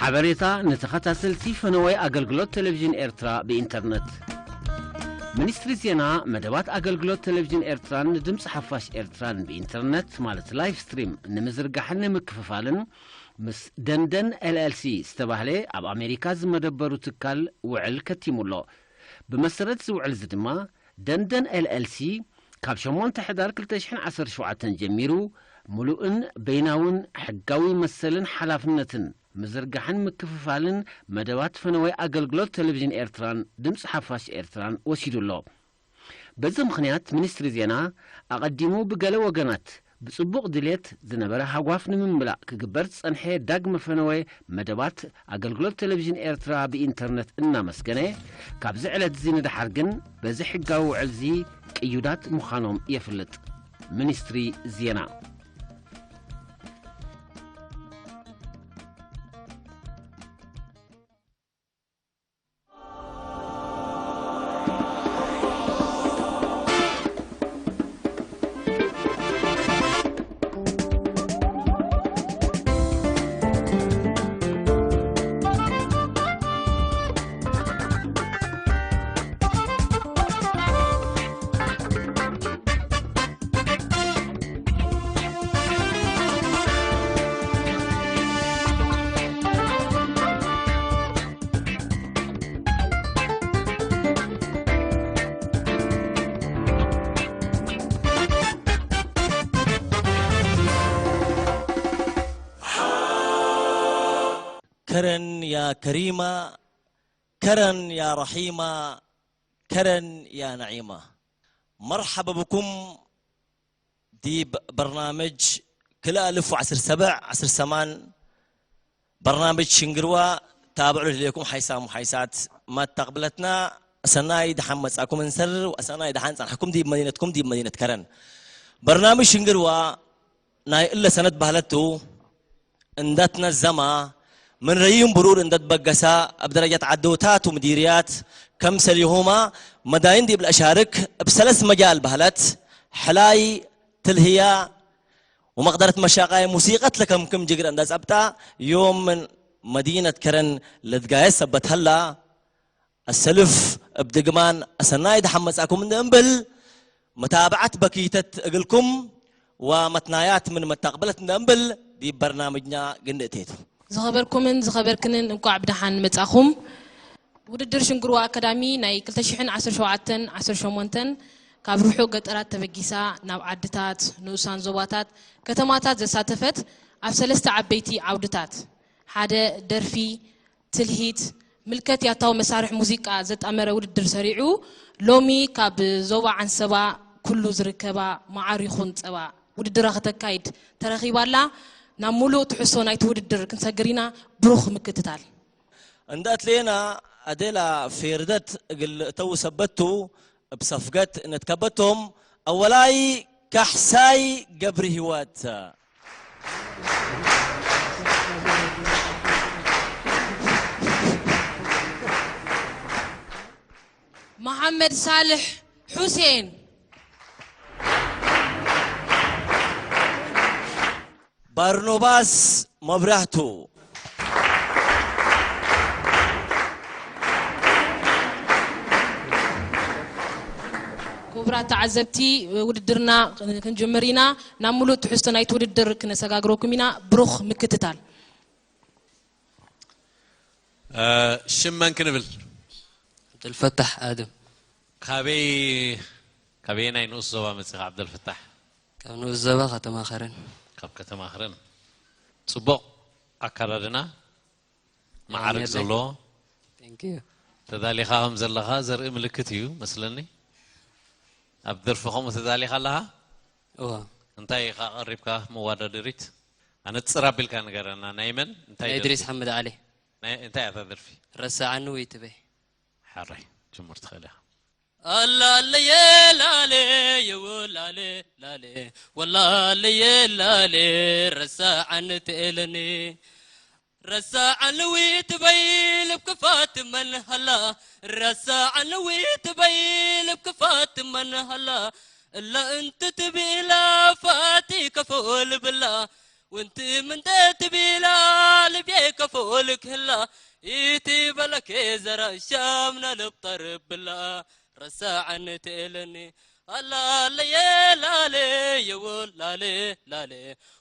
ሓበሬታ ንተኸታተልቲ ፈነወይ ኣገልግሎት ቴሌቪዥን ኤርትራ ብኢንተርነት። ሚኒስትሪ ዜና፣ መደባት ኣገልግሎት ቴሌቪዥን ኤርትራን ንድምፂ ሓፋሽ ኤርትራን ብኢንተርነት፣ ማለት ላይቭ ስትሪም፣ ንምዝርጋሕን ንምክፍፋልን ምስ ደንደን ኤልኤልሲ ዝተባህለ ኣብ ኣሜሪካ ዝመደበሩ ትካል ውዕል ከቲሙ ኣሎ። ብመሰረት እዚ ውዕል እዚ ድማ፣ ደንደን ኤልኤልሲ ካብ ሸሞንተ ሕዳር ክልተ ሽሕን ዓሰርተ ሸውዓተን ጀሚሩ፣ ምሉእን በይናውን ሕጋዊ መሰልን ሓላፍነትን ምዝርጋሕን ምክፍፋልን መደባት ፈነወይ ኣገልግሎት ቴሌቪዥን ኤርትራን ድምፂ ሓፋሽ ኤርትራን ወሲዱ ኣሎ። በዚ ምኽንያት፣ ሚኒስትሪ ዜና ኣቐዲሙ ብገለ ወገናት ብጽቡቕ ድሌት ዝነበረ ሃጓፍ ንምምላእ ክግበር ዝጸንሐ ዳግመ ፈነወ መደባት ኣገልግሎት ቴሌቪዥን ኤርትራ ብኢንተርነት እናመስገነ፣ ካብዚ ዕለት እዚ ንደሓር ግን በዚ ሕጋዊ ውዕል እዚ ቅዩዳት ምዃኖም የፍልጥ። ሚኒስትሪ ዜና። كرن يا كريمة، كرن يا رحيمة، كرن يا نعيمة. مرحبا بكم ዲብ በርናምጅ ክልተ ኣልፍ ዓሰርተ ሰብዕ ዓሰርተ ሰማን በርናምጅ ሽንግርዋ ታብዑ ልድሌኩም ሓይሳም ሓይሳት መተቕብለትና ሰናይ ደሓን መጻኩም እንሰር ወሰናይ ደሓን ጸንሕኩም ዲብ መዲነትኩም ዲብ መዲነት ከረን። በርናምጅ ሽንግርዋ ናይ እለ ሰነት ባህለቱ እንዳትነዘማ ምን ረይም ብሩር እንደትበገሳ ኣብ ደረጃት ዓደውታት ወምዲርያት ከምሰሊሁማ መዳይን ዲብ ለአሻርክ እብ ሰለስ መጃል ባህለት ሕላይ ትልህያ ወመቅደረት መሻቃይ ሙሲቀት ለከምክም ጅግረ እንዳ ጸብጣ ዮም ምን መዲነት ከረን ለትጋየት ሰበት ሀላ፣ አሰልፍ እብ ድግማን አሰናይ ደሐን መጻኩም እንደ እምብል፣ መታብዐት በኪተት እግልኩም ወመትናያት ምን መታቅበለት እንደ እምብል ዲብ በርናምጅና ግንእቴቱ። ዝኸበርኩምን ዝኸበርክንን እንቋዕ ብደሓን መጻኹም። ውድድር ሽንግርዋ ኣካዳሚ ናይ ክልተ ሽሕን ዓሰርተ ሸውዓተን ዓሰርተ ሸሞንተን ካብ ርሑቕ ገጠራት ተበጊሳ ናብ ዓድታት፣ ንኡሳን ዞባታት፣ ከተማታት ዘሳተፈት ኣብ ሰለስተ ዓበይቲ ዓውድታት፣ ሓደ ደርፊ፣ ትልሂት፣ ምልከት ያታዊ መሳርሒ ሙዚቃ ዘጣመረ ውድድር ሰሪዑ ሎሚ ካብ ዞባ ዓንሰባ ኩሉ ዝርከባ መዓር ይኹን ጸባ ውድድራ ከተካይድ ተረኺባ ኣላ። ናብ ሙሉእ ትሕዝቶ ናይቲ ውድድር ክንሰግር ኢና። ብሩኽ ምክትታል። እንዳ እትሌና ኣዴላ ፌርደት እግል እተው ሰበቱ እብ ሰፍገት እንድከበቶም፣ አወላይ ካሕሳይ ገብርሂወት። መሓመድ ሳልሕ ሑሴን። ባርኖባስ መብራህቱ። ክቡራት ተዓዘብቲ፣ ውድድርና ክንጅምር ኢና። ናብ ሙሉእ ትሕዝቶ ናይቲ ውድድር ክነሰጋግረኩም ኢና። ብሩኽ ምክትታል። ሽም መን ክንብል? ዓብደልፈታሕ ኣደም። ካበይ፣ ካበየናይ ንኡስ ዞባ መጺኻ ዓብደልፈታሕ? ካብ ንኡስ ዞባ ከተማ ከረን። ካብ ከተማ ከረን። ጽቡቕ ኣካዳድና፣ መዓርግ ዘለዎ። Thank you። ተዳሊኻ ከም ዘለኻ ዘርኢ ምልክት እዩ መስለኒ። ኣብ ደርፊ ከምኡ ተዳሊኻ ኣለኻ? እዋ። እንታይ ኢኻ ቀሪብካ መዋዳድሪት? ኣነጽር ኣቢልካ ንገረና። ናይ መን? እንታይ ናይ ደርፊ? እድሪስ ሓመድ ዓሊ። ናይ፣ እንታይ እያ እታ ደርፊ? ረሳዓኒ ወይ ትበይ። ሓራይ፣ ጅምር ትኽእል ኢኻ። ኣላለየ ላለ የወላለ ላለ ወላለየ ላለ ረሳዓኒ ትእለኒ ረሳዓኒ ዊትበይ ልብ ክፋት መን ሃላ ረሳዓኒ ዊትበይ ልብ ክፋት መን ሃላ እላ እንትትብላ ፋቲ ከፎ ልብላ ውንቲ ምንተ ትቢላ ልቤ ከፈኦል ክህላ ኢቲ በለኬ ዘራ ሻምና ልብጠር ብላ ረሳዕን ትእለኒ ኣላ ለየ ላለ የወላለ ላለ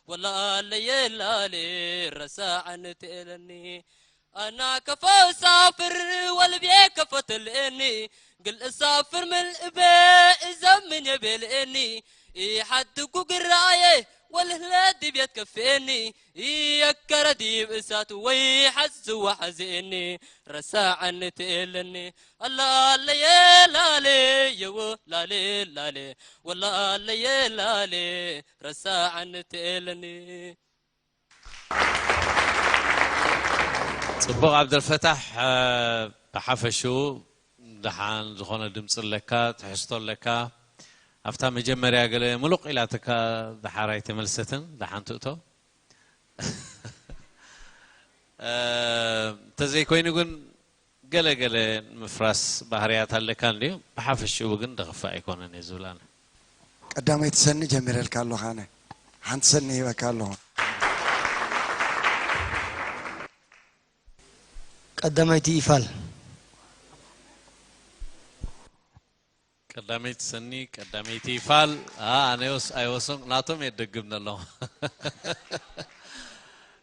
ወላ ለየ ላለ ረሳዕን ትእለኒ ኣና ከፎ ሳፍር ወልቤ ከፎ ትልእኒ ግል እሳፍር ምልእበ እዘምን የቤልእኒ ኢሓድጉ ግራየ ወልህለ ድቤት ከፍእኒ ኢየከረ ዲብ እሳት ወይ ሓዝዋ ሓዝእኒ ረሳዕኒ ትእልኒ ኣላ ለየ ላለ የዎ ላለ ላለ ወላ ለየ ላለ ረሳዕኒ ትእልኒ ጽቡቕ ኣብደልፈታሕ ብሓፈሽኡ ደሓን ዝኾነ ድምፂ ኣለካ ትሕዝቶ ኣለካ ኣብታ መጀመርያ ገለ ምሉቕ ኢላትካ ደሓር ኣይተመልሰትን ደሓን ትእቶ እንተዘይኮይኑ ግን ገለ ገለ ምፍራስ ባህርያት ኣለካ እንድዩ ብሓፈሽኡ ግን ደኽፋእ ኣይኮነን እየ ዝብል ኣነ ቀዳመይቲ ሰኒ ጀሚረልካ ኣለኹ ኣነ ሓንቲ ሰኒ ሂበካ ኣለኹ ቀዳመይቲ ይፋል ቀዳመይቲ ሰኒ ቀዳመይቲ ይፋል ኣነዮስ ኣይወሰን ናቶም የደግም ነሎ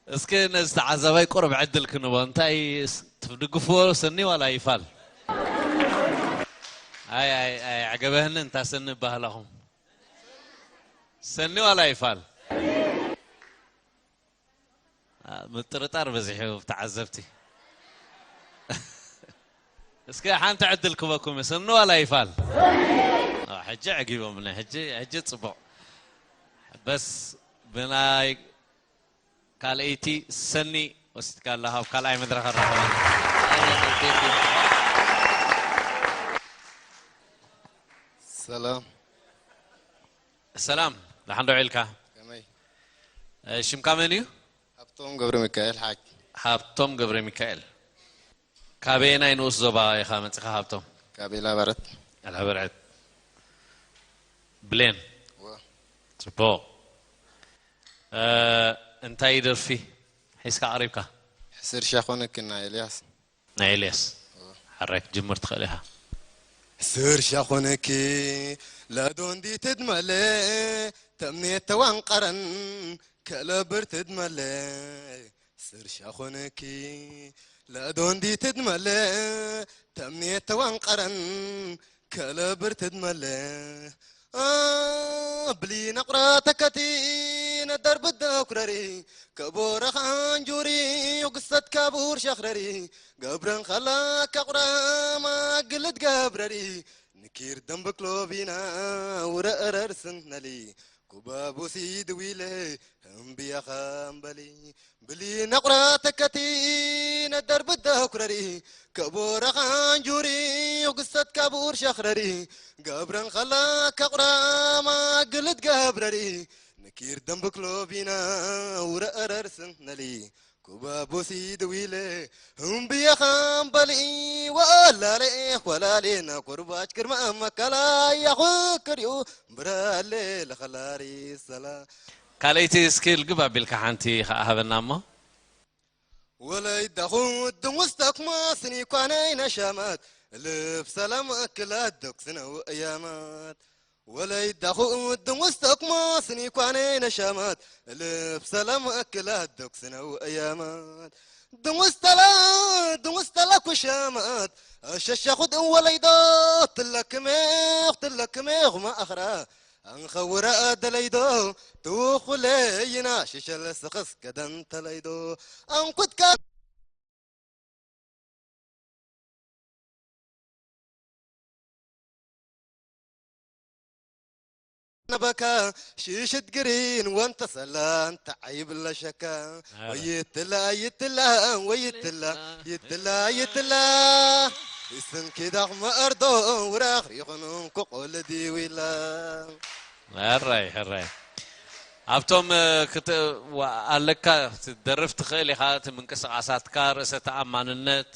እስኪ ነዚ ተዓዛባይ ቁሩብ ዕድል ክንቦ እንታይ ትድግፍዎ ሰኒ ዋላ ይፋል ኣይ ኣይ ኣይ ዓገበህኒ እንታ ሰኒ ባህላኹም ሰኒ ዋላ ይፋል ምጥርጣር በዚሑ ተዓዘብቲ እስከ ሓንቲ ዕድል ክበኩም ስኒ ዋላ ይፋል ሕጂ ዕጊቦምኒ ሕጂ ሕጂ ጽቡቕ በስ ብናይ ካልኣይቲ ሰኒ ወሲድካ ኣለኻ ኣብ ካልኣይ መድረኽ ኣራኸበ ሰላም ሰላም ደሓን ዶ ዒልካ ከመይ ሽምካ መን እዩ ሃብቶም ገብረ ሚካኤል ሓጅ ሃብቶም ገብረ ሚካኤል ካበየናይ ንኡስ ዞባ ኢኻ መፂኻ ሃብቶም ካብ ኢላበረት ኣልሃበርዐት ብሌን ወ ፅቡቕ እንታይ ደርፊ ሒዝካ ቀሪብካ ሕስር ሻኾነክና ኤልያስ ናይ ኤልያስ ሓራይ ክትጅምር ትኽእል ኢኻ ስር ሻኾነኪ ለዶ እንዲ ትድመለ ተምኔት ተዋንቀረን ከለብር ትድመለ ስር ሻኾነኪ ለዶ እንዲ ትድመለ ተምኔት ተዋንቀረን ከለብር ትድመለ ብሊ ነቑራ ተከቲ ነደር ብደኩረሪ ከቦረ ኻንጁሪ ጉሰት ካቡር ሸኽረሪ ገብረን ኸላ ከቑረማ ግልት ገብረሪ ንኪር ደንብክሎቢና ውረእረር ስንነሊ ኩባቡሲ ድዊለ ህምብያኻ እምበሊ ብሊ ነቑራ ተከቲ ነደር ብደኩረሪ ከቦረ ኻንጁሪ ጉሰት ካቡር ሸኽረሪ ገብረን ኸላ ከቑራማ ግልት ገብረሪ ንኪር ደንብክሎቢና ውረእረር ስንነሊ ኩባቡሲ ድዊለ ህምብየኻም በልኢ ወላሌ ወላሌ ናኩርባች ግርማ መከላያ ኹክሪኡ ብራሌ ለኸላሪ ሰላ ካልኣይቲ እስኪ ልግብ ኣቢልካ ሓንቲ ከኣ ሃበና እሞ ወለይዳኹ ድንጉስ ተኩማስኒ ኳነይ ነሻማት ልብ ሰላም እክላት ደኩስነው እያማት ወለይዳኹ ድንጉስ ተኩማስኒ ኳነይ ነሻማት ልብ ሰላም እክላት ደኩስነው እያማት ድንጉስ ተላ ድንጉስ ተላ ኩሻማት ሸሻኹት ወለይዶ ትለክሜኽ ትለክሜኽ ማእኽራ ኣንኸውረ ደለይዶ ትውኹለይና ሽሸለ ስኽስ ገደን ተለይዶ ኣንኩትካ ነበካ ሽሽት ግሪን ወንተ ሰላን ተዓይብለሸካ ወይትላ ይትላ ወይትላ ይትላ ይትላ ይስንኪዳኽ መእርዶ ውራኽ ሪኹን እንኩቆል ዲዊላ ሕራይ ሕራይ ኣብቶም ኣለካ ትደርፍ ትኽእል ኢኻ እቲ ምንቅስቃሳትካ ርእሰ ተኣማንነት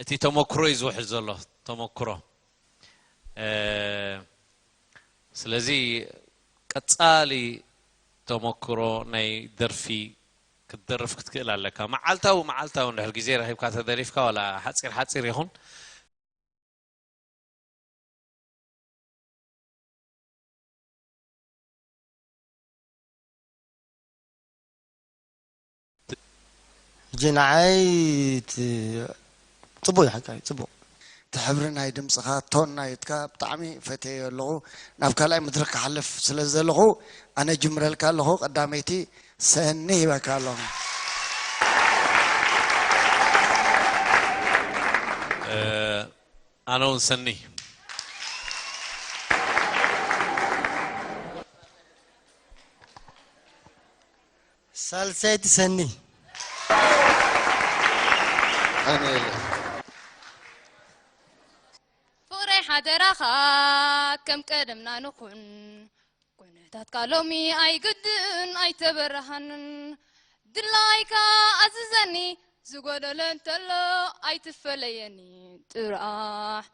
እቲ ተመክሮ እዩ ዝውሕድ ዘሎ ተመክሮ ስለዚ ቀፃሊ ተመክሮ ናይ ደርፊ ክትደርፍ ክትክእል ኣለካ። መዓልታዊ መዓልታዊ እንድሕር ግዜ ረኺብካ ተደሪፍካ፣ ዋላ ሓጺር ሓጺር ይኹን፣ ሕጂ ንዓይ እቲ ጽቡቕ እዩ ሓቃይ ጽቡቕ። እቲ ሕብሪ ናይ ድምጽኻ፣ ቶን ናይትካ ብጣዕሚ ፈትየዮ ኣለኹ። ናብ ካልኣይ መድረኽ ክሓልፍ ስለ ዘለኹ ኣነ ጅምረልካ ኣለኹ። ቀዳመይቲ ሰኒ ሂበካ ኣለኹ። ኣነ እውን ሰኒ። ሳልሰይቲ ሰኒ። ፍቕረይ ሓደራኻ ከም ቀደምና ንኹን። ኩነታትካ ሎሚ ኣይግድን ኣይተበራሃንን። ድላይካ ኣዝዘኒ ዝጎደለ እንተሎ ኣይትፈለየኒ ጥራሕ።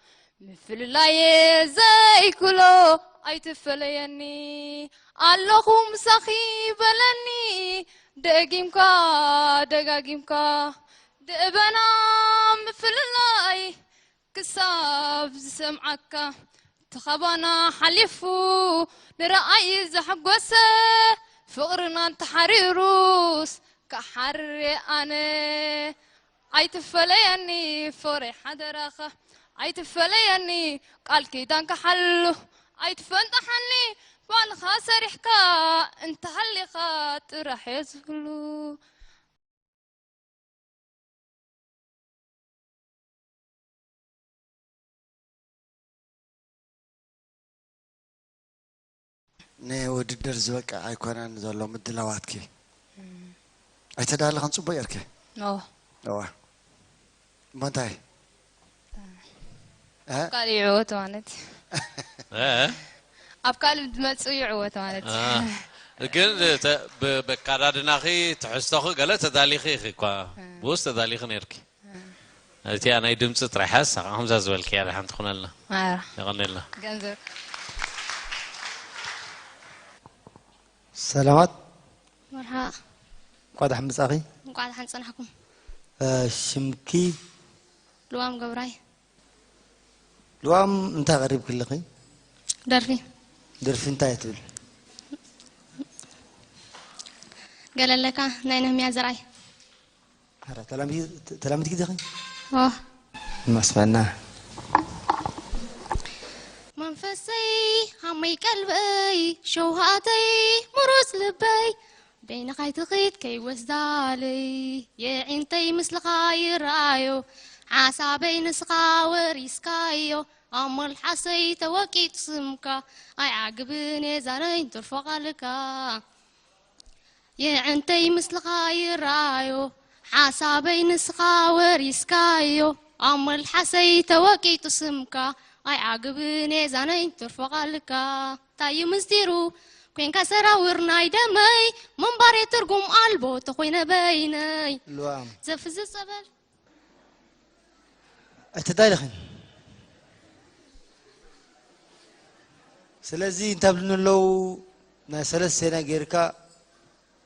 ምፍልላየ ዘይክሎ ኣይትፈለየኒ ኣለኹ ምሳኺ በለኒ ደጊምካ ደጋጊምካ ደበና ምፍልላይ ክሳብ ዝሰምዓካ እቲ ኻባና ሓሊፉ ንረኣይ ዘሐጎሰ ፍቕርና እንተሓሪሩስ ክሓርር ኣነ ኣይትፈለየኒ ፍቕረይ ሓደራኻ ኣይትፈለየኒ ቃል ኪዳንካ ሓሉ ኣይትፈንጠሓኒ ባዕልኻ ሰሪሕካ እንተሃሊኻ ጥራሕ እየ ዝህሉ ንውድድር ዝበቅዕ ኣይኮነን ዘሎ ምድላዋትኪ። ኣይተዳለኸን ጽቡቕ ጌርኪ። ኖ እዋ እሞ እንታይ እ? ካልእ ይዕወት ማለት እዩ። እ? ኣብ ካልእ ዝመጽእ ይዕወት ማለት እዩ። እ። ግን ተ- ብ- በካዳድናኺ ትሕዝቶኺ ገለ ተዳሊኺ ኢኺ እኳ ብኡስ ተዳሊኺ ነርኪ። እቲኣ ናይ ድምፂ ጥራሕ ሓንሳ ከምዛ ዝበልክያ ደሓን ትኹነልና። ኣረ የቐንየልና። ገንዘብ ሰላማት መርሓባ እንኳ ደሓን መጻኺ። እንኳዕ ደሓን ጸናሕኩም። ሽምኪ ልዋም ገብራይ ልዋም እንታይ ቀሪብኪ ኣለኺ? ደርፊ ደርፊ እንታይ ትብል? ገለለካ ናይ ነህምያ ዘርኣይ ኧረ ተላሚድኪ ዲኺ? ኦ መስፈና መንፈሰይ ሃመይ ቀልበይ ሸውሃተይ ምሩፅ ልበይ በይንኻ ኣይትኺድ ከይወስዳለይ የዒንተይ ምስልኻ ይረኣዮ ሓሳበይ ንስኻ ወሪስካዮ ኣብ መልሓሰይ ተወቂጡ ስምካ ኣይዓግብን እየ ዛነይ እንትርፎ ቃልካ የዕንተይ ምስልኻ ይረኣዮ ሓሳበይ ንስኻ ወሪስካዮ ኣብ መልሓሰይ ተወቂጡ ስምካ ኣይዓግብን እየ ዛነይ እንትርፎ ቃልካ ታዩ ምስጢሩ ኮንካ ሰራውር ናይ ደመይ ምንባር ትርጉም ኣልቦ ተኾይነ በይነይ ልዋም ዘፍዝዝ ጸበል ኣይተዳለኽን። ስለዚ እንታይ ብሉኒ ኣለዉ ናይ ሰለስቴና ጌርካ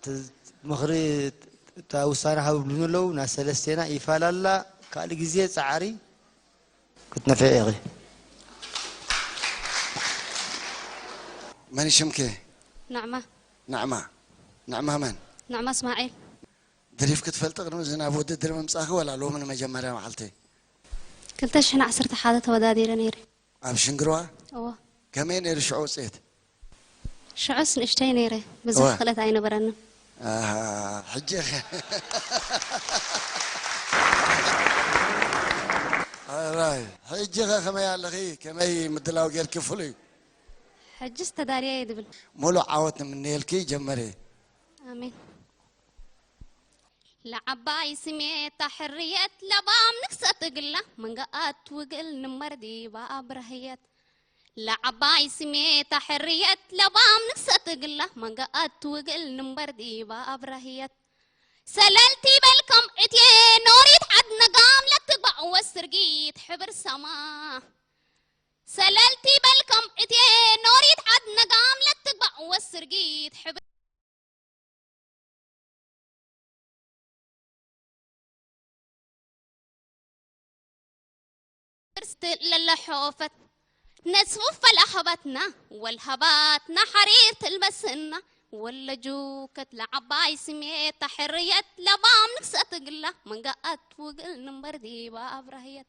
ተ- ምኽሪ እታ ውሳነ ሃብ ብሉኒ ኣለዉ ናይ ሰለስቴና ይፋላላ ካልእ ግዜ ጻዕሪ ክትነፍዒ ኢኺ። መን ሽምኪ? ናዕማ ናዕማ። ናዕማ መን? ናዕማ እስማዒል ድሪፍ ክትፈልጢ ቅድሚ እዚ ናብ ውድድር ምምጻእኺ ወላ ሎሚ ንመጀመርያ መዓልቲ? ክልተ ሽሕን ዓሰርተ ሓደ ተወዳዲረ ነይረ። ኣብ ሽንግርዋ? እዎ ከመይ ነይሩ ሽዑ ውፅኢት? ሽዑስ ንእሽተይ ነይረ። ብዙሕ እወ። ክእለት ኣይነበረንን። ኣሃ፣ ሕጂ ኸ- ኣራይ፣ ሕጂ ኸ ከመይ ኣለኺ? ከመይ ምድላው ጌርኪ ፍሉይ? ሕጅስ ተዳልየ እየ ድብል። ሙሉእ ዓወት ንምነየልኪ ጀመሪ። ኣሜን። ለዓባይ ስሜታ ሕርየት ለባም ንክሰት እግላ መንገኣት ውግል ንመርዲ ብኣብረህየት ለዓባይ ስሜታ ሕርየት ለባም ንክሰት እግላ መንገኣት ውግል ንመርዲ ብኣብረህየት ሰለልቲ በልከም እትየ ኖሪት ዓድ ነጋም ለትግባእ ወስርጊት ሕብር ሰማ ሰለልቲ በልከም እትየ ኖሪት ዓድ ነጋም ለትግባእ ወስርጊት ሕብር ስትለለ ሖፈት ነስፉ ፈላኸባትና ወልሃባትና ሓሪር ትልበስና ወለጁከት ለዓባይ ስሜት ተሕርየት ለባም ንክሰት ግላ መንጋኣት ውግል ንንበር ዲባ ኣብራህየት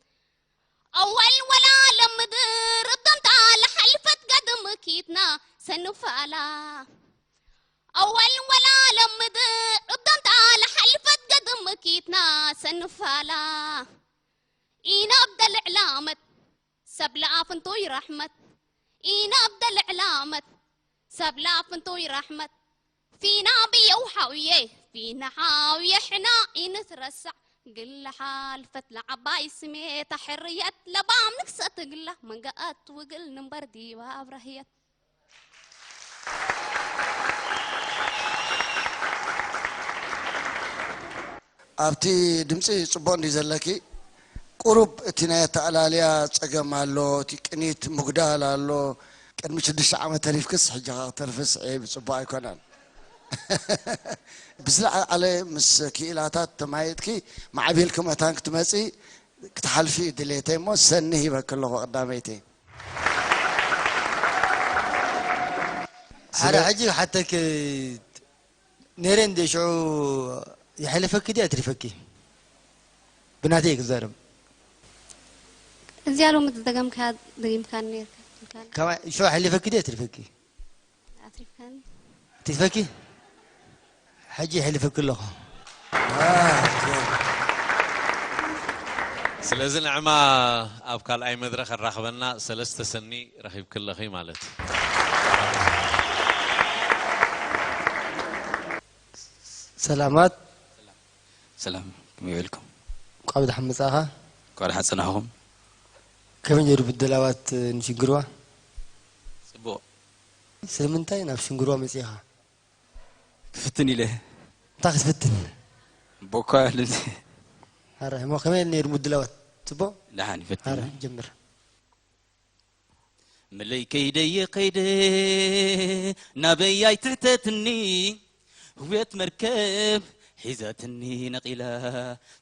ኣወል ወላ ለምድር እብደምታ ለሓልፈት ገድም ኪትና ሰንፋላ ኣወል ወላ ለምድር እብደምታ ለሓልፈት ገድም ኪትና ሰንፋላ ኢነብደ ልዕላመት ሰብ ለኣፍንቱይ ራሕመት ኢነብደ ልዕላመት ሰብ ለኣፍንቱይ ራሕመት ፊና ብየው ሓውየ ፊና ሓውየ ሕና ኢንትረሳዕ ግላ ሓልፈት ለዓባይ ስሜታ ሕርየት ለባም ንክሰት ግላ መንገኣት ውግል ንንበር ዲባ ኣብራህየት ኣብቲ ድምፂ ፅቡቕ እንዲ ዘለኪ ቁሩብ እቲ ናይ ኣተኣላልያ ፀገም ኣሎ፣ እቲ ቅኒት ምጉዳል ኣሎ። ቅድሚ ሽዱሽተ ዓመት ተሪፍክስ ሕጂ ኸዓ ክትተርፍስ ዒብ ፅቡቕ ኣይኮነን። ብዝለዓለ ምስ ክኢላታት ተማይጥኪ ማዕቢልኪ መታን ክትመፂ ክትሓልፊ እዩ ድሌተይ እሞ ሰኒ ሂበኪ ኣለኹ ቀዳመይቲ። ሓደ ሕጂ ሓተክ ነይረ እንደ ሽዑ የሕልፈኪ ድያ ትሪፈኪ ብናተይ ክዛረብ እዚኣ ሎሚ ዝደገምካያ ደጊምካኒ ነይርካ ትብልካኒ። ከማይ ሽዑ የሕልፈኪ ድያ ትሪፈኪ ኣትሪፍካኒ። ትሪፈኪ ሕጂ የሕልፈኪ ኣለኹ ስለዚ ንዕማ ኣብ ካልኣይ መድረኽ ኣራኽበና ሰለስተ ሰኒ ረኺብኪ ኣለኺ ማለት እዩ። ሰላማት ሰላም ከመይ ውዒልኩም? እንኳዕ ብደሓን መጻእኻ። እንኳዕ ደሓን ጸናሕኹም። ከመይ ነይሩ ምድላዋት ንሽንግርዋ? ጽቡቕ። ስለምንታይ ናብ ሽንግርዋ መጺእኻ? ክፍትን ኢለ። እንታይ ክትፍትን? ቦኳ ልምዚ። ኣረ እሞ ከመይ ነይሩ ምድላዋት? ጽቡቕ? ደሓን ይፈትን። ኣረ ጀምር። ምለይ ከይደየ ከይደ ናበይ ኣይትሕተትኒ ህውየት መርከብ ሒዛትኒ ነቒላ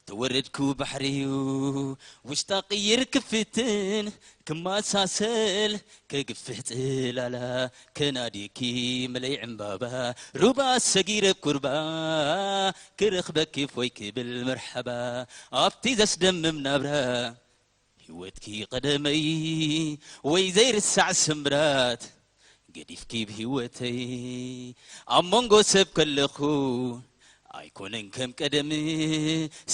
ተወረድኩ ባሕሪዩ ውሽጣ ቅይር ክፍትን ክመሳሰል ከግፍሕ ጽላላ ከናድየኪ ምለይ ዕምባባ ሩባ ሰጊረ ኩርባ ክረኽበኪ ፎይ ክብል መርሓባ ኣብቲ ዘስደምም ናብራ ህይወትኪ ቀደመይ ወይ ዘይርሳዕ ስምራት ገዲፍኪ ብህይወተይ ኣብ መንጎ ሰብ ከለኹ ኣይኮነን ከም ቀደም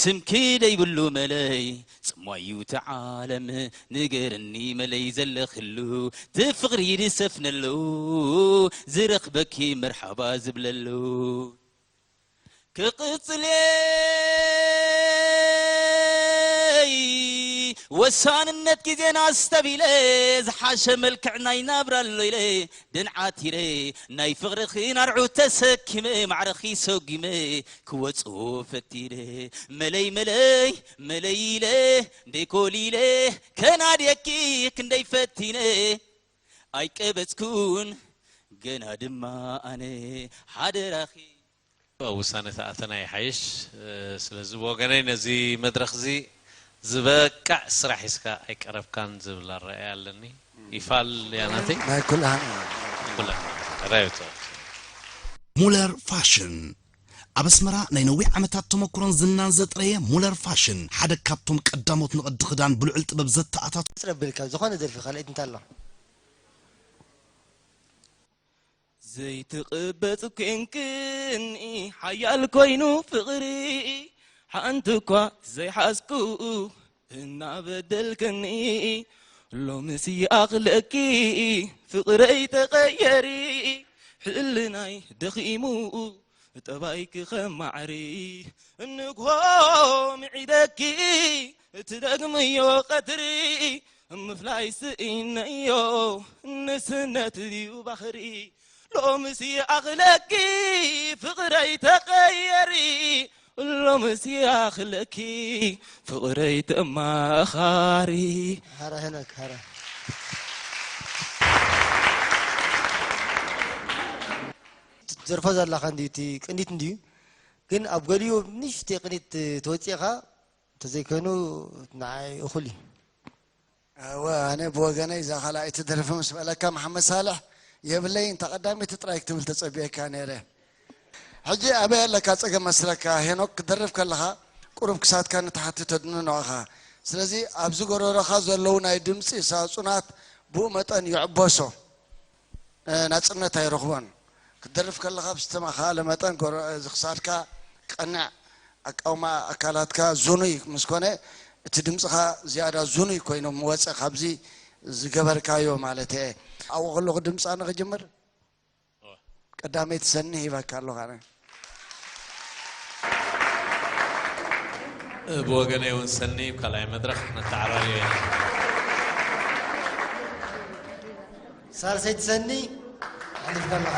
ስምኪ ደይብሉ መለይ ጽማዩ ተዓለም ንገርኒ መለይ ዘለኽሉ ትፍቕሪ ድሰፍነሉ ዝረኽበኪ መርሓባ ዝብለሉ ክቕጽል እየ ወሳንነት ግዜና ኣስተቢለ ዝሓሸ መልክዕ ናይ ናብራ ኣሎ ኢለ ድንዓት ኢለ ናይ ፍቕርኺ ናርዑ ተሰኪመ ማዕረኺ ሰጒመ ክወጽኦ ፈቲነ መለይ መለይ መለይ ኢለ ደይኮሊለ ከናድየኪ ክንደይ ፈቲነ ኣይቀበጽኩን ገና ድማ ኣነ ሓደራኺ ኣብ ውሳነ ተኣተና ይሓይሽ። ስለዚ ብወገነይ ነዚ መድረኽ እዚ ዝበቅዕ ስራሕ ሒዝካ ኣይቀረብካን ዝብል ኣረኣእያ ኣለኒ። ይፋል ያናተይ ናይ ኩልሃና ኩለን ራዮቶ ሙለር ፋሽን ኣብ ኣስመራ ናይ ነዊሕ ዓመታት ተመክሮን ዝናን ዘጥረየ ሙለር ፋሽን ሓደ ካብቶም ቀዳሞት ንቕዲ ክዳን ብልዑል ጥበብ ዘተኣታቱ ረብል ካብ ዝኾነ ደርፊ ካልኣይት እንታ ኣሎ ዘይትቕበጽ ኮንክኒ ሓያል ኮይኑ ፍቕሪ ሓንቲ እኳ ዘይሓዝኩ እናበደልክኒ ሎምስ ይኣኽለኪ ፍቕረይ ተቐየሪ ሕልናይ ደኺሙ ጠባይኪ ኸማዕሪ ንግሆ ምዒደኪ ትደግምዮ ቐትሪ ምፍላይ ስኢነዮ ንስነት ድዩ ባኽሪ ሎምስ ይኣኽለኪ ፍቕረይ ተቐየሪ ሎምስ ይኣኽለኪ ፍቕረይ ተማኻሪ ሀረ ሄኖክ ሀረ ትዘርፎ ዘለኻ እንዲ እቲ ቅኒት እንድዩ ግን ኣብ ገሊኡ ንሽቲ ቅኒት ተወፂእኻ እንተዘይኮይኑ ንዓይ እኹል እዩ እወ፣ ኣነ ብወገነይ እዛ ካልኣይቲ ደርፊ ምስ በለካ፣ መሓመድ ሳልሕ፣ የብለይ፣ እንተ ቀዳመይቲ ጥራይ ክትብል ተጸብየካ ነይረ። ሕጂ ኣበይ ኣለካ ጸገም መስለካ? ሄኖክ፣ ክትደርፍ ከለኻ ቁሩብ ክሳድካ ንታሕቲ ተድንኖ ኢኻ። ስለዚ ኣብዚ ጎረሮኻ ዘለዉ ናይ ድምጺ ሳጹናት ብኡ መጠን ይዕበሶ። እ፣ ናጽነት ኣይረኽቦን። ክትደርፍ ከለኻ ብዝተማኸኣለ መጠን ጎረ-፣ እዚ ክሳድካ ቀንዕ፣ ኣቃውማ ኣካላትካ ዝኑይ ምስ ኮነ፣ እቲ ድምጽኻ ዝያዳ ዝኑይ ኮይኑ ምወጸ፣ ካብዚ ዝገበርካዮ ማለት እየ። ኣብኡ ከለኹ ድምጻ ንኽጅምር፣ ቀዳመይቲ ሰኒ ሂባካ ኣለኹ ኣነ። ብወገነይ እውን ሰኒ፣ ካልኣይ መድረኽ ነተዓራርዮ ኢና። ሳልሰይቲ ሰኒ፣ ኣሕሊፍካ ኣለኻ።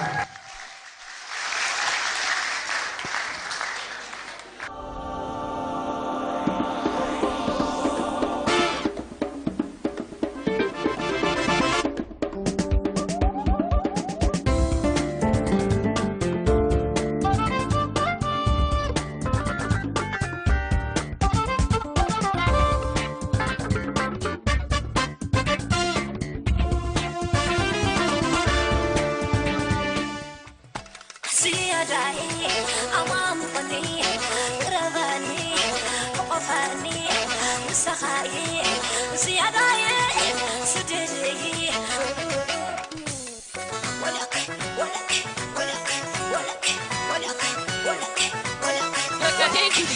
ዝያዳይ ኣማሙቐኒ፣ ቅረበኒ፣ ሕቆፈኒ፣ ምሳኻይ ዝያዳይ ስድድይ። ወለክ፣ ወለክ፣ ወለክ፣ ወለክ፣ ወለክ፣ ወለክ፣ ወለክ። በቃ፣ thank you።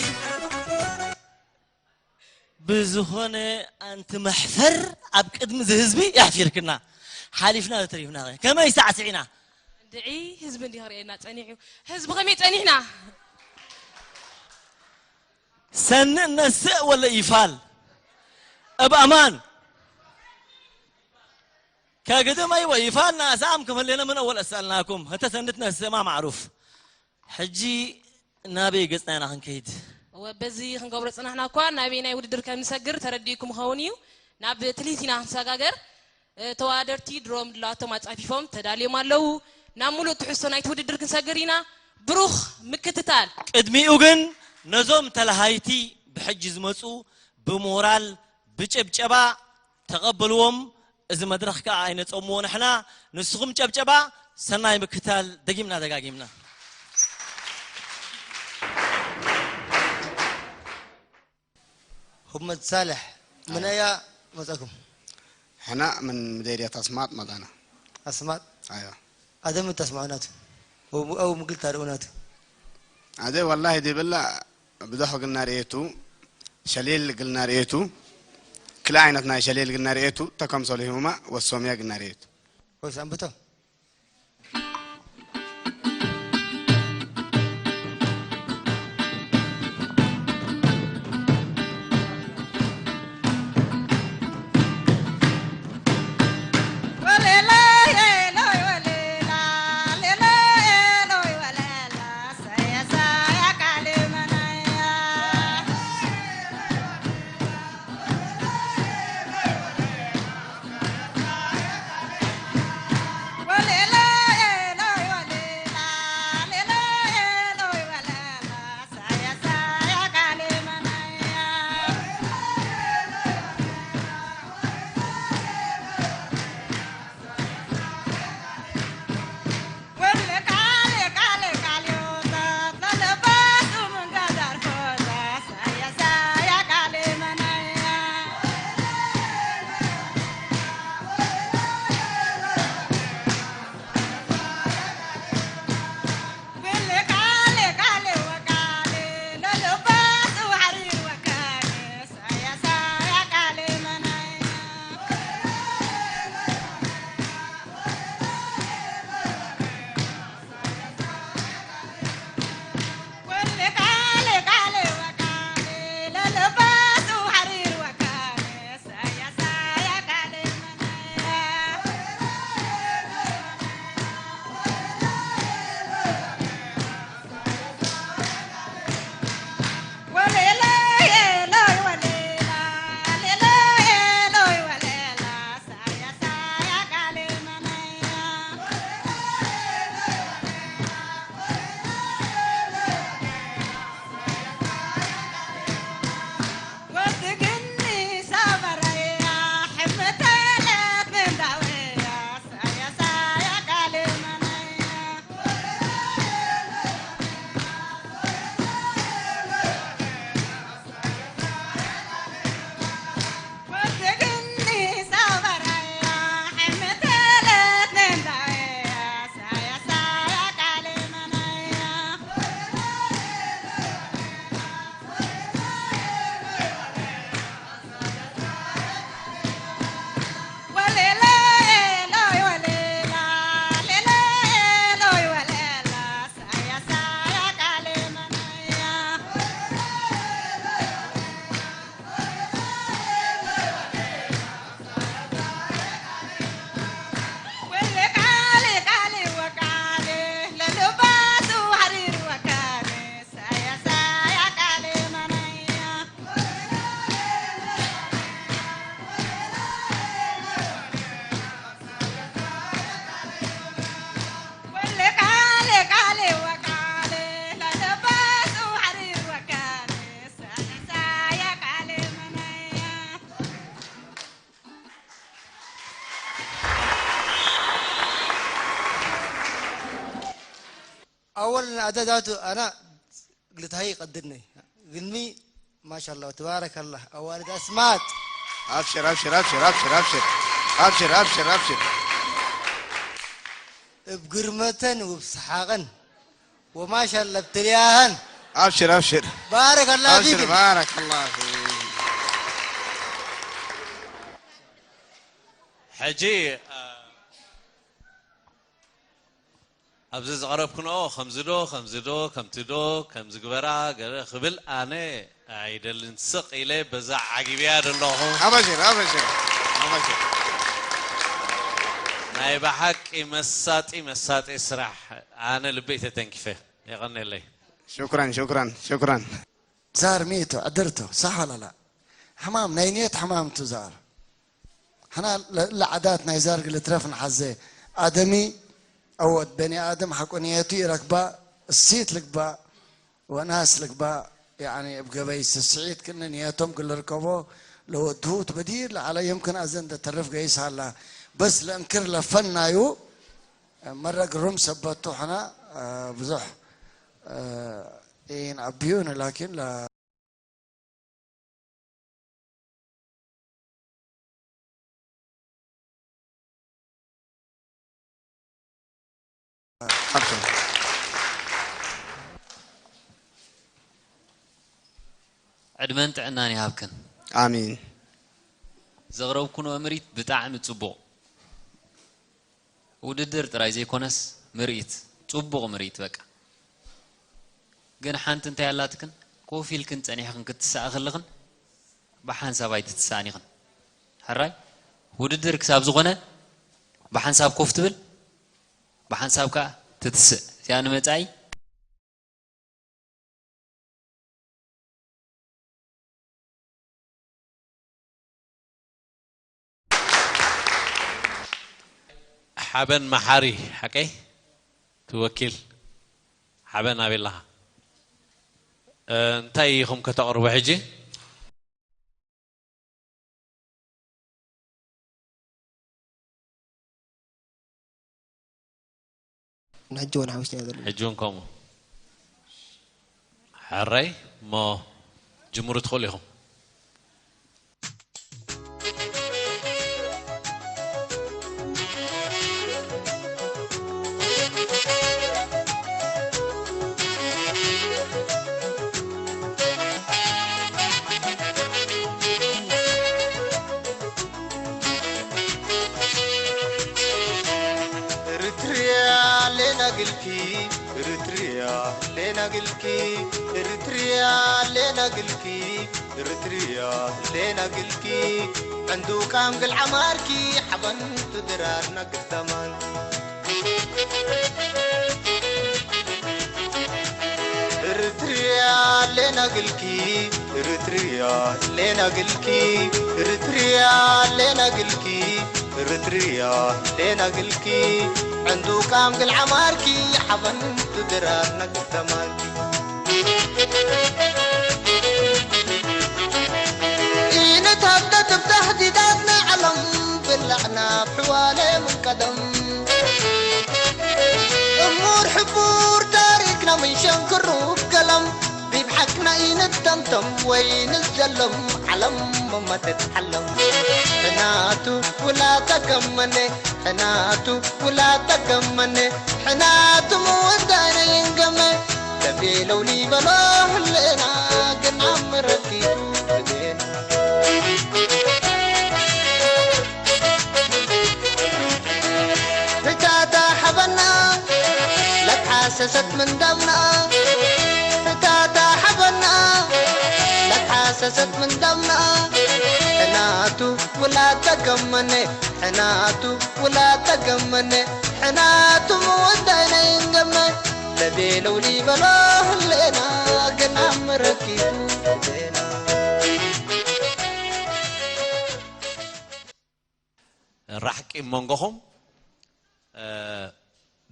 ብዝኾነ ኣንቲ መሕፈር ኣብ ቅድሚ እዚ ህዝቢ የሕፊርክና። ሓሊፍና ተሪፍና ከ ከመይ ሳዕስዒና? እንድዒ ህዝቢ እንዲህ ክርእየና ጸኒሑ። ህዝቢ ከመይ ጸኒሕና? ሰንእ ነስእ ወለ ይፋል እብ ኣማን ከግድም ኣይወ ይፋል ናሳም ክመሌነ ምን ኣወል ኣሰልናኩም ህተ ሰንት ነስእ ማ ማዕሩፍ። ሕጂ ናበይ ገጽና ኢና ክንከይድ? እወ፣ በዚ ክንገብሮ ጽናሕና እኳ ናበይ ናይ ውድድር ከም ንሰግር ተረዲእኩም ክኸውን እዩ። ናብ ትልሂት ኢና ክንሰጋገር። እ፣ ተወዳደርቲ ድሮ ምድላዋቶም ኣጻፊፎም ተዳልዮም ኣለዉ። ናብ ምሉእ ትሕዝቶ ናይቲ ውድድር ክንሰግር ኢና። ብሩኽ ምክትታል። ቅድሚኡ ግን ነዞም ተለሃይቲ ብሕጂ ዝመጹ ብሞራል ብጭብጨባ ተቐበልዎም። እዚ መድረኽ ከኣ ኣይነጸምዎ ንሕና። ንስኹም ጨብጨባ፣ ሰናይ ምክታል ደጊምና ደጋጊምና። ሁመድ ሳልሕ፣ ምን ኣያ መጻኩም? ሕና ምን ምደርያት ኣስማጥ መጣና። ኣስማጥ? ኣያ። ኣደም ተስማዑናቱ። ወቡ-፣ ኣው ምግል ታርኡናቱ። ኣደ ወላሂ ዲብላ ብዶሕ ግልና ርእየቱ፣ ሸሌል ግልና ርእየቱ፣ ክልእ ዓይነት ናይ ሸሌል ግልና ርእየቱ፣ ተከምሰሉ ሂሙማ ወሶምያ ግልና ርእየቱ። ወይስ ኣንብቶ? أولا أدادات أنا قلت هاي قدرني قلمي ما شاء الله تبارك الله أوالد أسمات. أبشر أبشر أبشر أبشر أبشر أبشر أبشر أبشر بقرمتن وبسحاقن وما شاء الله بتلياهن. أبشر أبشر بارك الله أبشر فيكم. بارك الله فيك. ሕጂ እ፣ ኣብዚ ዝቐረብክንኦ ከምዚ ዶ ከምዚ ዶ ከምቲ ዶ ከምዚ ግበራ ገለ ክብል ኣነ ኣይደልን። ስቕ ኢለ በዛ ዓጊብያ ዘለኹ። أبشر أبشر أبشر ናይ ብሓቂ መሳጢ መሳጢ ስራሕ። ኣነ ልበይ ተተንኪፈ። የቐኔለይ። شكرا شكرا شكرا ዛር ሚእቱ ዕድርቶ ሳሕ ወላላ ሕማም ናይ ኒየት ሕማምቱ ዛር ሕና ለዓዳት ናይ ዛር ግልትረፍ ንሓዘ ኣደሚ ኣወት በኒ ኣደም ሓቁ ኒየቱ ይረክባ እሲት ልግባ ወናስ ልግባ يعني እብ ገበይ ስስዒት ክነ ኒየቶም ግልርከቦ ለወድሁ ትበዲር ለዓለ يمكن أزن ده ترف قيس هلا بس لأنكر لفنا يو መረግ ሩም ሰበቱ ሕና ብዙሕ ኢን ኣቢዩን ላኪን ዕድመን ጥዕናን ይሃብክን። ኣሚን። ዘቕረብኩንኦ ምሪት ብጣዕሚ ጽቡቕ። ውድድር ጥራይ ዘይኮነስ ምርኢት፣ ጽቡቕ ምርኢት በቃ። ግን ሓንቲ እንታይ ኣላትክን፣ ኮፍ ኢልክን ጸኒሕክን ክትስኣ ከለኽን ብሓንሳብ ኣይትትስኣን ኢኽን። ሕራይ ውድድር ክሳብ ዝኾነ ብሓንሳብ ኮፍ ትብል፣ ብሓንሳብ ከኣ ትትስእ። እዚኣ ንመጻኢ ሓበን መሓሪ ሓቀይ ትወኪል ሓበን ኣበይ ኣለኻ? እንታይ ኢኹም ከተቕርቡ ሕጂ? ንሕጂ እውን ሓዊስና ዘለና ሕጂ እውን ከምኡ ሕራይ እሞ ጅምሩ ትኽእሉ ኢኹም። ርትርያ ሌና ግልኪ ርትርያ ሌና ግልኪ ርትርያ ሌና ግልኪ ርትርያ ሌና ግልኪ ዕንዱ ቃም ግል ዓማርኪ ሓበንቱ ድራር ናግል ተማን ርትርያ ሌና ግልኪ ርትርያ ሌና ግልኪ ርትርያ ሌና ግልኪ ርትርያ ሌና ግልኪ ዕንዱ ቃም ግል ዓማርኪ ሓበንቱ ድራር ናግል ተማን ኢንታብተት ብታሕዲዳት ናይ ዓለም ብላዕና ብሕዋለ ምን ቀደም እሙር ሕቡር ታሪክና ምን ሸንክሩ ገለም ቢብሓቅና ኢንተምተም ወይ ንዘለም ዓለም መመተት ዓለም ሕናቱ ውላ ተገመነ ሕናቱ ውላ ተገመነ ሕናቱ ምወዳነ ይንገመ ተቤለው ሊበሎ ህሌና ግን ዓም ረኪቡ ብዜና ህታታ ሓበና ለትሓሰሰት ምንዳምና ህታታ ሓበና ለትሓሰሰት ምንዳምና ሕናቱ ውላ ተገመነ ሕናቱ ውላ ተገመነ ሕናቱ ምወዳይ ናይ እንገመ ለቤለው ሊበሎ ህሌና ግን ዓም ረኪቡ ብዜና ራሕቂ መንጎኹም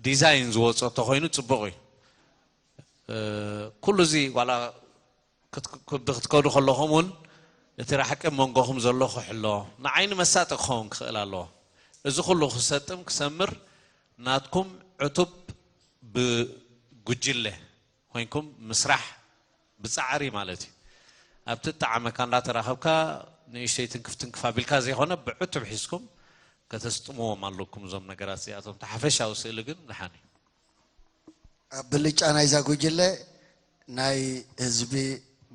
ዲዛይን ዝወፆ ተኮይኑ ፅቡቅ እዩ። ኩሉ እዚ ዋላ ክትከዱ ከለኹም እውን እቲ ራሕቂ መንጎኹም ዘሎ ክሕሎ ንዓይኒ መሳጢ ክኸውን ክኽእል ኣለዎ። እዚ ኩሉ ክሰጥም ክሰምር ናትኩም ዕቱብ ብ- ጉጅለ ኮይንኩም ምስራሕ ብጻዕሪ ማለት እዩ። ኣብቲ እጠዓመካ እንዳተራኸብካ ንእሽተይ ትንክፍ ትንክፍ ኣቢልካ ዘይኮነ ብዕቱብ ሒዝኩም ከተስጥምዎም ኣለኩም እዞም ነገራት እዚኣቶም። እቲ ሓፈሻዊ ስእሊ ግን ደሓን እዩ። ኣብ ብልጫ ናይዛ ጉጅለ ናይ ህዝቢ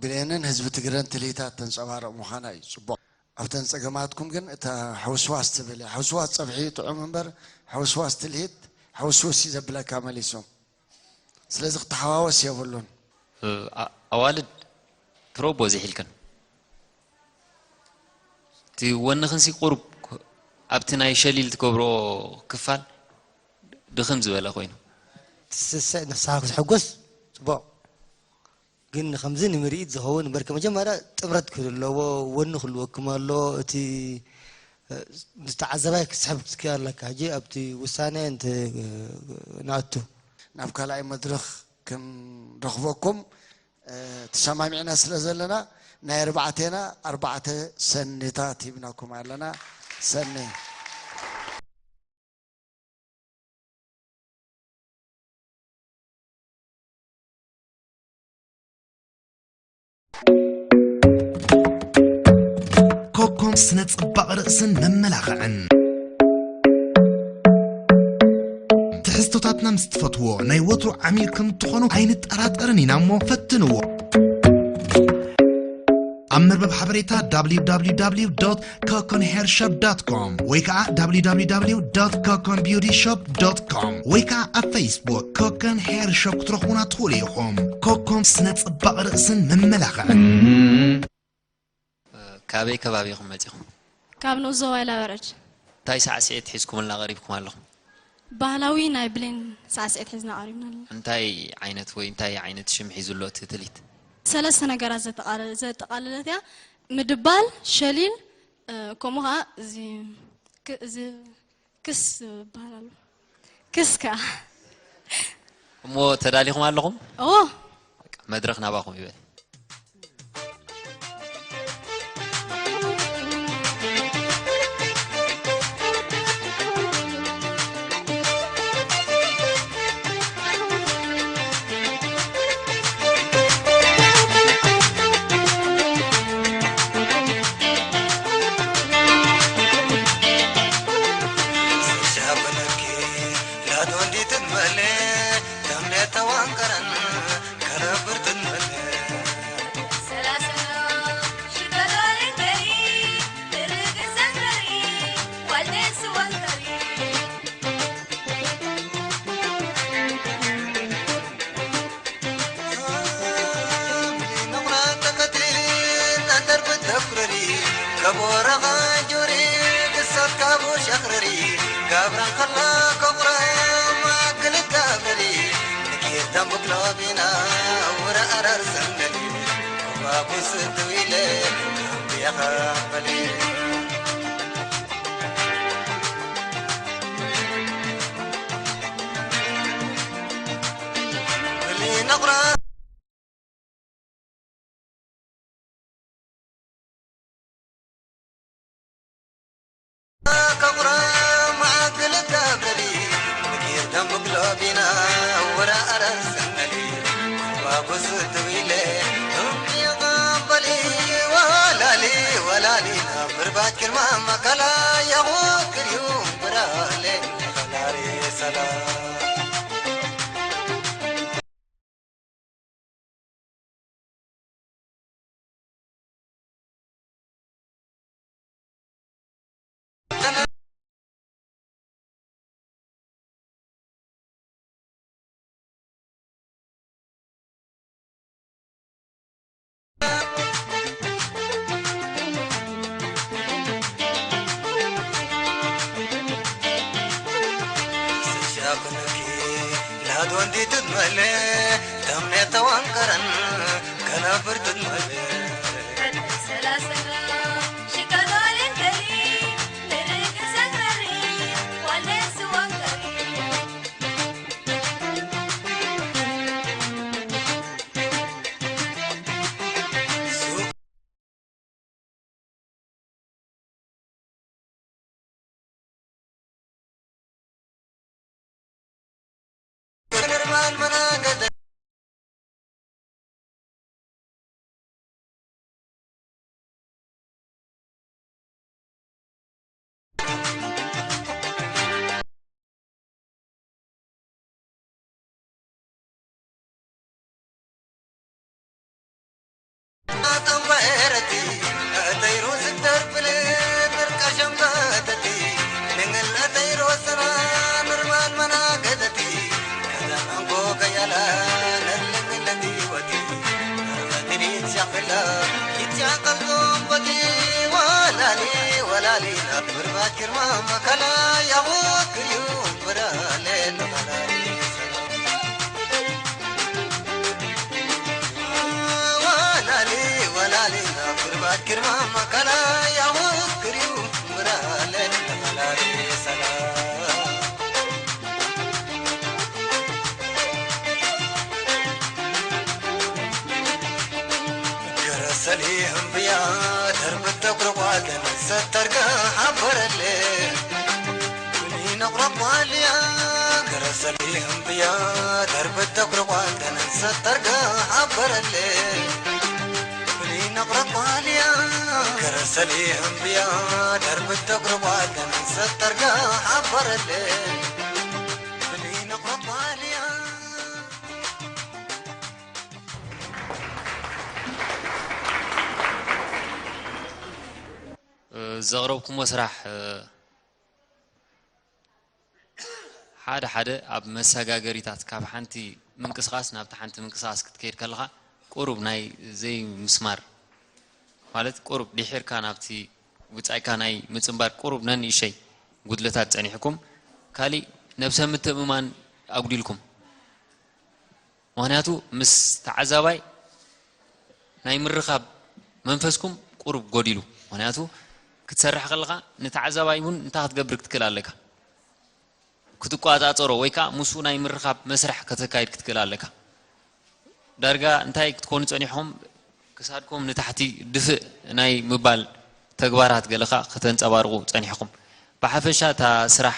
ብሌንን ህዝቢ ትግረን ትልሂታት ተንጸባርቕ ምዃና እዩ። ጽቡቕ። ኣብተን ጸገማትኩም ግን እታ ሕውስዋስ ትብል እያ። ሕውስዋስ ጸብሒ ጥዑም እምበር ሕውስዋስ ትልሂት ሕውስውስ እዩ ዘብለካ መሊሱ። ስለዚ ክተሓዋወስ የብሉን። ኣዋልድ ትሮቦ ዚሒልክን እቲ ወንኽንሲ ቁሩብ ኣብቲ ናይ ሸሊል ትገብርኦ ክፋል ድኽም ዝበለ ኮይኑ ትስስዕ ንፍስሓ ክትሕጎስ ጽቡቕ ግን ከምዚ ንምርኢት ዝኸውን እምበርከ መጀመርያ ጥምረት ክህሉ ኣለዎ ወኒ ክህልወኩም ኣሎ እቲ ዝተዓዘባይ ክስሕብ ክትክእል ኣለካ ሕጂ ኣብቲ ውሳነ ንኣቱ ናብ ካልኣይ መድረኽ ክንረኽበኩም ተሰማሚዕና ስለ ዘለና ናይ ኣርባዕቴና ኣርባዕተ ሰኒታት ሂብናኩም ኣለና። ሰኒ ኮኮም ስነ ጽባቕ ርእስን መመላኽዕን ትሕዝቶታትና ምስ ትፈትዎ ናይ ወትሩ ዓሚል ከም ትኾኑ ኣይንጠራጠርን ኢና እሞ ፈትንዎ ኣብ መርበብ ሓበሬታ www ኮኮን ሄር ሾፕ ዶት ኮም ወይ ከዓ www ኮኮን ቢዩቲ ሾፕ ዶት ኮም ወይ ከዓ ኣብ ፌስቡክ ኮኮን ሄር ሾፕ ክትረኽቡና ትኽእሉ ኢኹም። ኮኮን ስነ ፅባቕ ርእስን መመላኽዕን። ካበይ ከባቢ ኢኹም መፂኹም? ካብ ንኡስ ዞባ ኢላበረድ። እንታይ ሳዕስዒት ሒዝኩምልና ቀሪብኩም ኣለኹም? ባህላዊ ናይ ብሌን ሳዕስዒት ሒዝና ቀሪብና ኣለና። እንታይ ዓይነት ወይ እንታይ ዓይነት ሽም ሒዙ ኣሎ እቲ ትልሂት? ሰለስተ ነገራት ዘጠቓለለት እያ። ምድባል፣ ሸሊል፣ ከምኡ ከዓ እዚ ክስ ዝበሃል ኣሎ። ክስ ከዓ። እሞ ተዳሊኹም ኣለኹም? እዎ። መድረኽ ናባኹም ይበል። ከላ ኪትያ ቀልቦም በቲ ወላሊ ወላሊ ናብ ምርባድ ግርማ መከላ ያወክር ዩ ብራለ ተኸላሊ ወላሊ ወላሊ ናብ ምርባድ ግርማ መከላ ያወክር ዩ ብራለ ተኸላሊ ሰላ ገረሰሊ ህምብያ ደርብት ተጉርጓል ተነሰት ተርጋ ሓበረለ ብሊ ነቑረቋልያ ገረሰሊ ህምብያ ደርብት ተጉርጓል ተነሰት ተርጋ ሓበረለ ብሊ ነቑረቋልያ ገረሰሊ ህምብያ ደርብት ተጉርጓል ተነሰት ተርጋ ሓበረለ ብሊ ነቑረቋልያ ዘቕረብኩሞ ስራሕ ሓደ ሓደ ኣብ መሰጋገሪታት ካብ ሓንቲ ምንቅስቓስ ናብቲ ሓንቲ ምንቅስቓስ ክትከይድ ከለኻ ቁሩብ ናይ ዘይምስማር ማለት ቁሩብ ድሒርካ ናብቲ ውጻኢካ ናይ ምጽንባር ቁሩብ ነንእሸይ ጉድለታት ጸኒሕኩም ካሊእ ነብሰ ምትእምማን ኣጉዲልኩም ምኽንያቱ ምስ ተዓዛባይ ናይ ምርኻብ መንፈስኩም ቁሩብ ጎዲሉ። ምኽንያቱ ክትሰርሕ ከለኻ ንተዓዛባይ እውን እንታይ ክትገብር ክትክእል ኣለካ። ክትቆጻጸሮ ወይ ከዓ ምስኡ ናይ ምርኻብ መስርሕ ከተካይድ ክትክእል ኣለካ። ዳርጋ እንታይ ክትኮኑ ጸኒሕኹም ክሳድኩም ንታሕቲ ድፍእ ናይ ምባል ተግባራት ገለ ከዓ ከተንጸባርቑ ጸኒሕኹም። ብሓፈሻ እታ ስራሕ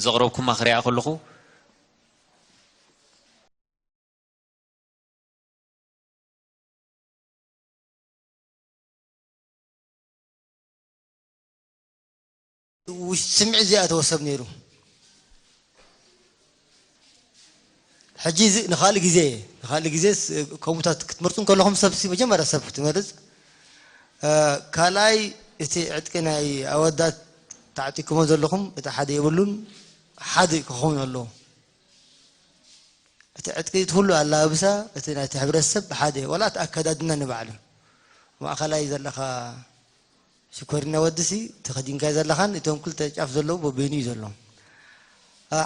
ዘቕረብኩማ ክሪኣ ከለኹ ስምዒት ዘይኣተዎ ሰብ ነይሩ። ሕጂ ንካልእ ግዜ ንካልእ ግዜ ከምኡታት ክትመርፁ ከለኹም ሰብሲ መጀመርያ ሰብ ክትመርፅ ካልኣይ እቲ ዕጥቂ ናይ ኣወዳት ተዓጢቅኩሞ ዘለኹም እቲ ሓደ የብሉን ሓደ ክኸውን ኣለዎ። እቲ ዕጥቂ እቲ ኩሉ ኣላብሳ እቲ ናይቲ ሕብረተሰብ ሓደ ዋላ እቲ ኣከዳድና ንባዕሉ ማእኸላይ ዘለኻ ሽኮሪና ወድሲ ተኸዲንካ ዘለኻን እቶም ክልተ ጫፍ ዘለዉ በበይኑ እዩ ዘሎ።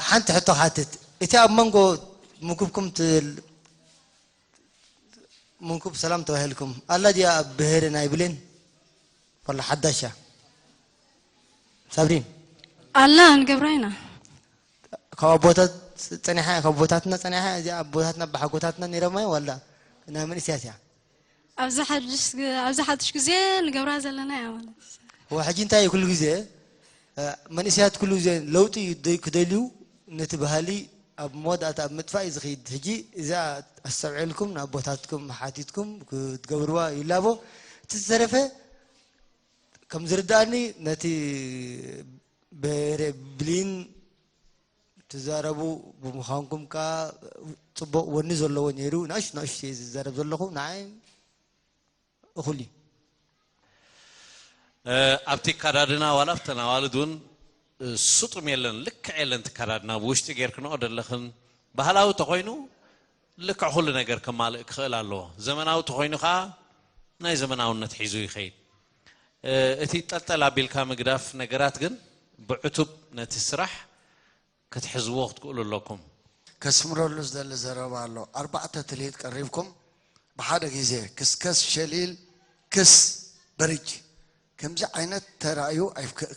ሓንቲ ሕቶ ክሓትት እቲ ኣብ መንጎ ምኩብኩም ትብል ምንኩብ ሰላም ተባሂልኩም ኣላ ድያ ኣብ ብሄረ ናይ ብሌን ወላ ሓዳሽ እያ ሳብሪን ኣላ ንገብራ ኢና ካብ ኣቦታት ፀኒሓ ካብ ኣቦታትና ፀኒሓ እዚኣ ኣቦታትና ብሓጎታትና ነይሮማ ዋላ ናይ መንእስያት እያ ኣብዚ ሓድሽ ኣብዚ ሓድሽ ግዜ ንገብራ ዘለና እያ ማለት እዋ ሕጂ እንታይ እዩ ኩሉ ግዜ መንእስያት ኩሉ ግዜ ለውጢ ክደልዩ ነቲ ባህሊ ኣብ መወዳእታ ኣብ ምጥፋእ እዩ ዝኸይድ። ሕጂ እዚኣ ኣስተውዒልኩም ንኣቦታትኩም ሓቲትኩም ክትገብርዋ ይላቦ። እቲ ዝተረፈ ከም ዝርድኣኒ ነቲ ብሄረ ብሊን ትዛረቡ ብምዃንኩም ከኣ ጽቡቕ ወኒ ዘለዎ ነይሩ። ንእሽ ንእሽ እየ ዝዛረብ ዘለኹ። ንዓይ እኹል እዩ። ኣብቲ ኣከዳድና ዋላ ኣብተን ኣዋልድ እውን ስጡም የለን ልክዕ የለን እቲ ኣከዳድና ብውሽጢ ጌርክንኦ ደለኽን ባህላዊ ተኾይኑ ልክዕ ኩሉ ነገር ከማልእ ክኽእል ኣለዎ ዘመናዊ ተኾይኑ ከዓ ናይ ዘመናውነት ሒዙ ይኸይድ እቲ ጠልጠል ኣቢልካ ምግዳፍ ነገራት ግን ብዕቱብ ነቲ ስራሕ ክትሕዝዎ ክትክእሉ ኣለኩም። ከስምረሉ ዝደሊ ዘረባ ኣሎ። ኣርባዕተ ትልሂት ቀሪብኩም ብሓደ ግዜ ክስከስ ሸሊል ክስ ብርጅ ከምዚ ዓይነት ተራእዩ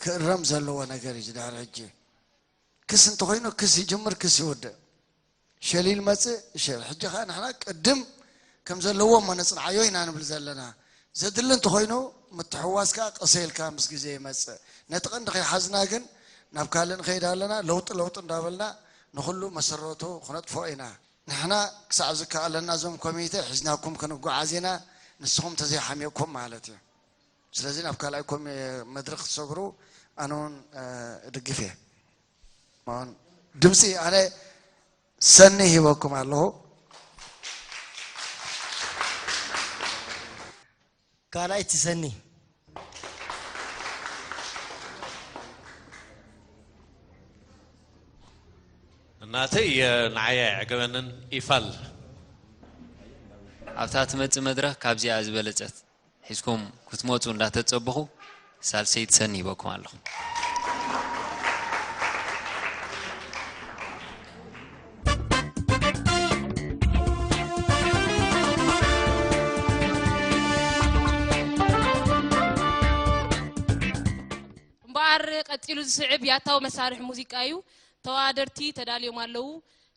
ክእረም ዘለዎ ነገር እዩ። ድሕሪ ሕጂ ክስ እንተኾይኑ ክስ ይጅምር ክስ ይውድእ። ሸሊል መጽእ ሸል ሕጂ ኸኣ ንሕና ቅድም ከም ዘለዎ እሞ ነጽንዓዮ ኢና ንብል ዘለና። ዘድሊ እንተኾይኑ ምትሕውዋስ ከኣ ቀሰ ኢልካ ምስ ግዜ ይመጽእ። ነቲ ቀንዲ ከይሓዝና ግን ናብ ካልእ ንኸይድ ኣለና። ለውጢ ለውጢ እንዳበልና ንኹሉ መሰረቱ ክነጥፍኦ ኢና። ንሕና ክሳዕ ዝከኣለና እዞም ኮሚተ ሒዝናኩም ክንጓዓዝ ኢና። ንስኹም ተዘይሓሚቕኩም ማለት እዩ። ስለዚ ናብ ካልኣይ ኮሚ መድረኽ ክትሰግሩ ኣነ እውን እድግፍ እየ። ድምፂ ኣነ ሰኒ ሂበኩም ኣለኹ። ካልኣይቲ ሰኒ እናተይ ንዓይ ኣይዕገበንን ኢፋል ኣብታ ትመጽእ መድረኽ ካብዚኣ ዝበለጸት ሒዝኩም ክትመጹ እንዳተጸበኹ ሳልሰይቲ ሰኒ ይበኩም ኣለኹ። እምበኣር ቀጺሉ ዝስዕብ ያታዊ መሳርሒ ሙዚቃ እዩ። ተወዳደርቲ ተዳልዮም ኣለዉ።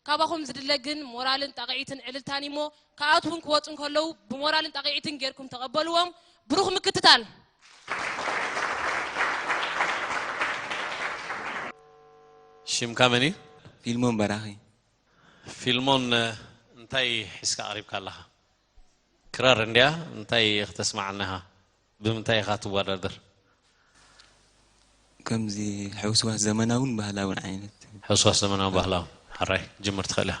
ካባኹም ዝድለ ግን ሞራልን ጣቕዒትን ዕልልታን እሞ፣ ክኣትውን ክወጹን ከለዉ ብሞራልን ጣቕዒትን ጌርኩም ተቐበልዎም። ብሩኽ ምክትታል። ሽምካ መን እዩ? ፊልሞን በራኺ። ፊልሞን፣ እንታይ ሒዝካ ቀሪብካ ኣለኻ? ክራር እንድያ፣ እንታይ ክተስምዓና ኢኻ? ብምንታይ ኢኻ ትወዳደር? ከምዚ ሕውስዋስ ዘመናውን ባህላውን ዓይነት። ሕውስዋስ ዘመናውን ባህላውን። ሕራይ፣ ጅምር ትኽእል ኢኻ።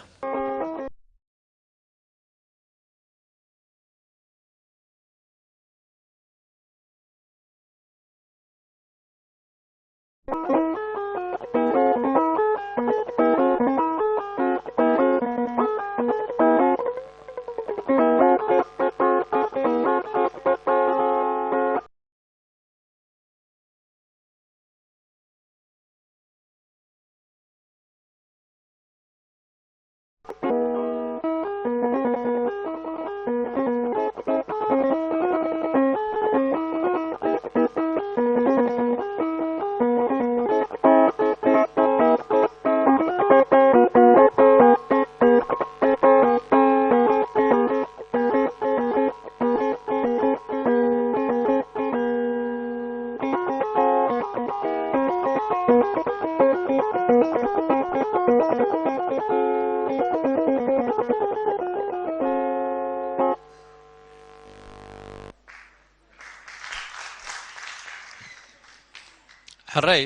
ሕራይ፣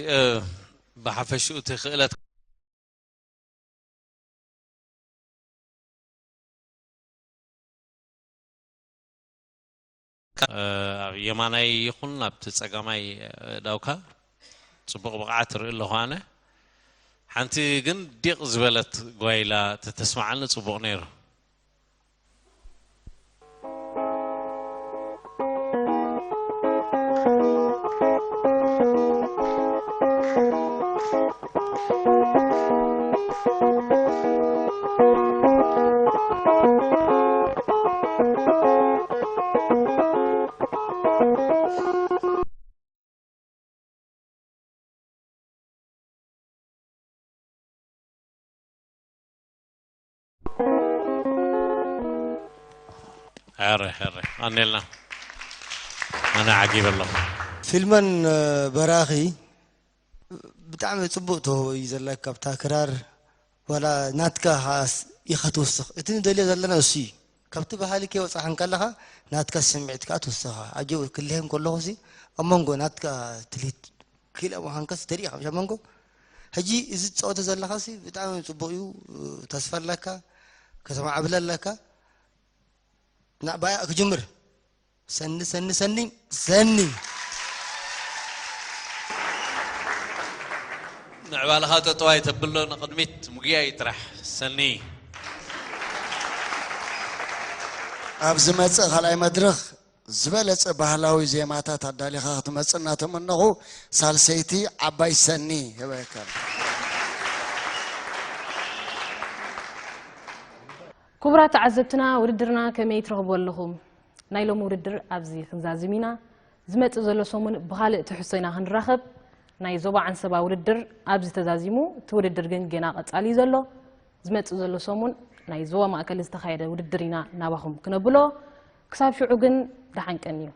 ብሓፈሽኡ እቲ ክእለት ኣብ የማናይ ይኹን ኣብቲ ጸጋማይ ኣእዳውካ ጽቡቕ ብቕዓት እርኢ ኣለኹ ኣነ። ሓንቲ ግን ዲቕ ዝበለት ጓይላ ተተስምዓኒ ጽቡቕ ነይሩ። ሕረ ሕረ ኣኔልና ኣነ ዓጊበ ኣለኹ። ፊልመን በራኺ ብጣዕሚ ጽቡቕ ተውህቦ እዩ ዘለካ ኣብታ ክራር ዋላ ናትካ ከኣስ ኢኻ ትውስኽ እቲ ንደልዮ ዘለና እሱ እዩ ካብቲ ባህሊ ከይወጻኻ እንከለኻ ናትካ ስምዒት ከኣ ትውስኻ ኣጆ ክልሄም ከለኹሲ ኣብ መንጎ ናትካ ትልሂት ክኢላ ምዃንካስ ተሪኢኻ ኣብ መንጎ ሕጂ እዚ ትጻወቶ ዘለኻሲ ብጣዕሚ ጽቡቕ እዩ ተስፋ ኣለካ ከተማዕብለ ኣለካ ናባያ ክጅምር ሰኒ ሰኒ ሰኒ ሰኒ ምዕባለኻ ጠጠው ኣይተብሎ ንቕድሚት ምጉያይ ጥራሕ ሰኒ ኣብ ዝመጽእ ካልኣይ መድረኽ ዝበለጸ ባህላዊ ዜማታት ኣዳሊኻ ክትመጽእ እናተመነኹ ሳልሰይቲ ዓባይ ሰኒ ህበካ ክቡራት ተዓዘብትና ውድድርና ከመይ ትረኽብዎ ኣለኹም? ናይ ሎሚ ውድድር ኣብዚ ክንዛዝም ኢና። ዝመጽእ ዘሎ ሰሙን ብኻልእ ትሕዝቶ ኢና ክንራኸብ። ናይ ዞባ ዓንሰባ ውድድር ኣብዚ ተዛዚሙ፣ እቲ ውድድር ግን ገና ቀጻሊ እዩ ዘሎ። ዝመጽእ ዘሎ ሰሙን ናይ ዞባ ማእከል ዝተኻየደ ውድድር ኢና ናባኹም ክነብሎ። ክሳብ ሽዑ ግን ደሓን ቀንዩ።